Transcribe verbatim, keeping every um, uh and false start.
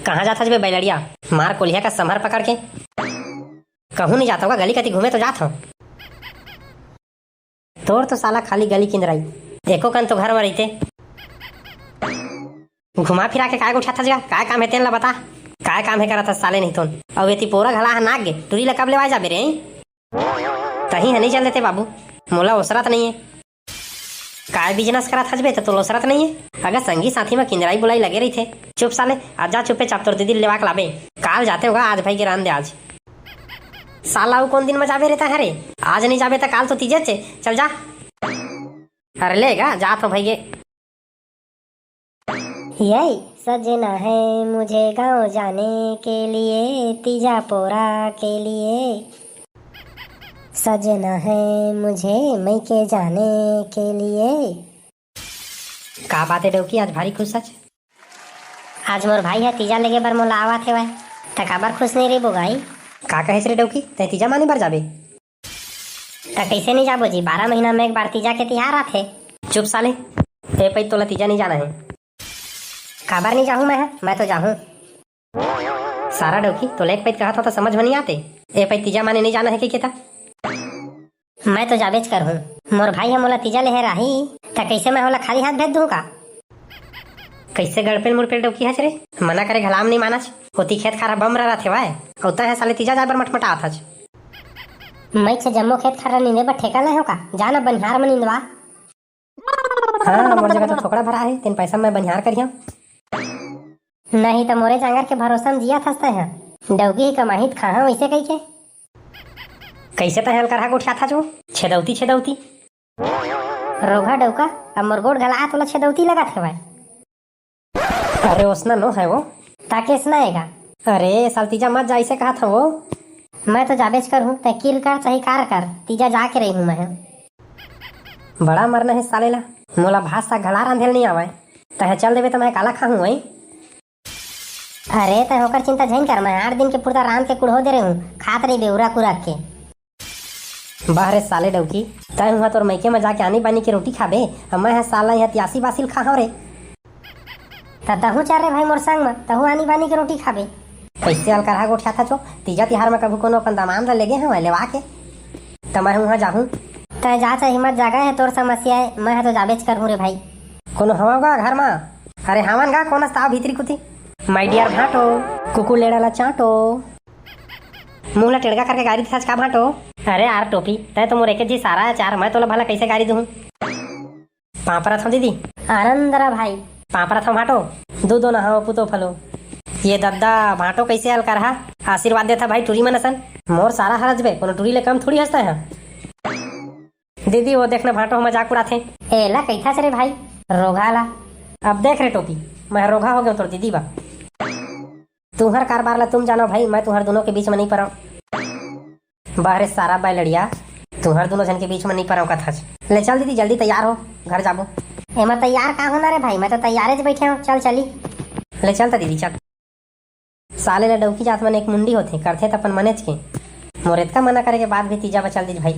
कहाँ जात हस बे बैलड़िया? मार कोलिहा का समहर पकड़ के। कहूँ नहीं जात होगा, गली कती घूमे तो जात हो। तोर तो साला खाली गली किंदराई, एको कन तो घर में रहिते। घुमा फिरा के काय गोठियाथस गा? काय काम हे तेन ला बता। काय काम हे करत हस साले नहीं तोन? अउ एती पोरा घला ह नाग गे, टुरी ला कब लेवाय जाबे रे? तहीं ह नहीं चल देते बाबू, मोला ओसरत नहीं है। काय बिजनेस करत हस बे, त तोला ओसरत नहीं है? अगर संगी साथी म किंदराई बुलाई लगे रहिथे। चुप साले, आज जा चुपे चाप तोर दीदी लेवा के लाबे। काल जाते होगा, आज भाई के रांध दे आज। साला अउ कौन दिन म जाबे रहता है रे? आज नहीं जाबे त काल तो तीजेच हे, चल जा। अरे लेगा, जात हो भाई के। ये सजना है मुझे गांव जाने के लिए, तीजा पोरा के लिए। सजना है मुझे मइके जाने के लिए। का बात है डौकी, आज भारी खुश हच? आज मोर भाई ह तीजा लेगे बर मोला आवत हेवय, त काबर खुश नहीं रहिबो गाई? का कहेस रे डौकी, तैं तीजा माने बर जाबे? त कइसे नहीं जाबो जी, बारह महीना में एक बार तीजा के तिहार आथे। चुप साले, ए पइत तोला तीजा नहीं जाना है। काबर नहीं जाहूं मैं ह? मैं तो जाहूं। सारा डौकी, तोला एक पइत कहत हो त समझ में नहीं आते। ए पइत तीजा माने नहीं जाना है कि केता? मैं तो जाबेच करहूं। मोर भाई ह मोला तीजा लेहे राही, त कइसे मैं ओला खाली हाथ भेज दूं का? कइसे गड़पेल मुड़पेल डौकी हच रे? मना करे घलाम नहीं मानच। ओती खेत खार ह बम रहा थे वाय। अउ तैं ह साले तीजा जाए बर मटमटावत हच। मैं छ जम्मो खेत खार ला नींदे बर ठेका ले हो का? जा ना बनिहार में नींदवा। हाँ, मोर जगह तो थोकड़ा भरा हे, तेन पैसा मैं बनिहार करिहंव। नहीं त मोरे जांगर के भरोसा म जियत हस तैं ह। डौकी ही कमाही त खाहां वइसे कहिके। कइसे तैं ह अलकरहा गोठियाथस वो? छेदौती, छेदौती। रोगहा डौका, अब मोर गोठ घला तोला छेदौती लगत हेवय। अरे ओसना नो है वो। त कइसना हे गा? अरे साल तीजा मत जा, अइसे कहत हंव वो। मैं तो जाबेच करहूं, तैं किल कर चाहे कार कर, तीजा जाके रहिहूं मैं ह। बड़ा मरना हे साले ला, मोला भात साग घला रांधे ल नहीं आवय। तैं ह चल देबे त मैं काला खाहूं वही? अरे तैं ओकर चिंता झन कर, मैं आठ दिन के पुरता रांध के कुढ़ो दे रहिहूं, खात रहिबे उरक उरक के। बाह रे साले डौकी, तैं उहां तोर मइके म जाके आनी बानी के रोटी खाबे, अउ मैं ह साला इहां तियासी बासी ल खाहंव रे। त तहूं चल रे भाई मोर संग म, तहूं आनी बानी के रोटी खाबे। कइसे अलकरहा गोठियाथस वो? तीजा तिहार म कभू कोनो अपन दमांद ल लेगे हवय लेवा के? त मैं उहां जाहूं। तैं जा चाहे मत जा, गा हे तोर समस्या हे, मैं ह तो जाबेच करहूं रे भाई। कोनो हवय गा घर म? अरे हवन गा, कोन अस त आव भीतरी कुती। My dear भांटो, कुकुर लेड़ा ला चांटो। मुंह ला टेड़गा करके गारी देथस का भांटो? अरे यार टोपी, तैं तो मोर एके जी सारा अचार, मैं तोला भला कइसे गारी दूं? पांव परत हंव दीदी। आनंद रहा भाई। पांव परत हंव भांटो। दू दो नहाओ पुतो फलो। ये दद्दा भांटो कइसे अलकरहा आशीर्वाद देथा भाई टूरी मन असन। मोर सारा हरच बे, कोनो टूरी ले कम थोड़ी हंसता है। दीदी वो देखना भांटो ह मजाक उड़ाथे। एला कइथस रे भाई, रोगहा ला। अब देख रे टोपी, मैं रोगहा हो गेंव तोर दीदी बा। तुंहर कारबार ला तुम जानो भाई, मैं तुंहर दूनों के बीच में नहीं परंव। बाह रे सारा बैलड़िया, तुंहर दूनों झन के बीच में नहीं परंव कथच। ले चल दीदी, जल्दी तैयार हो, घर जाबो। एमा तैयार का होना रे भाई, मैं तो तैयारे च बैठे हंव, चल चली। ले चल त दीदी चल। साले ला डौकी जात मन एक मुंडी होथे, करथे त अपन मनेच के। मोर एतका मना करे के बाद भी तीजा बचल दीज भाई।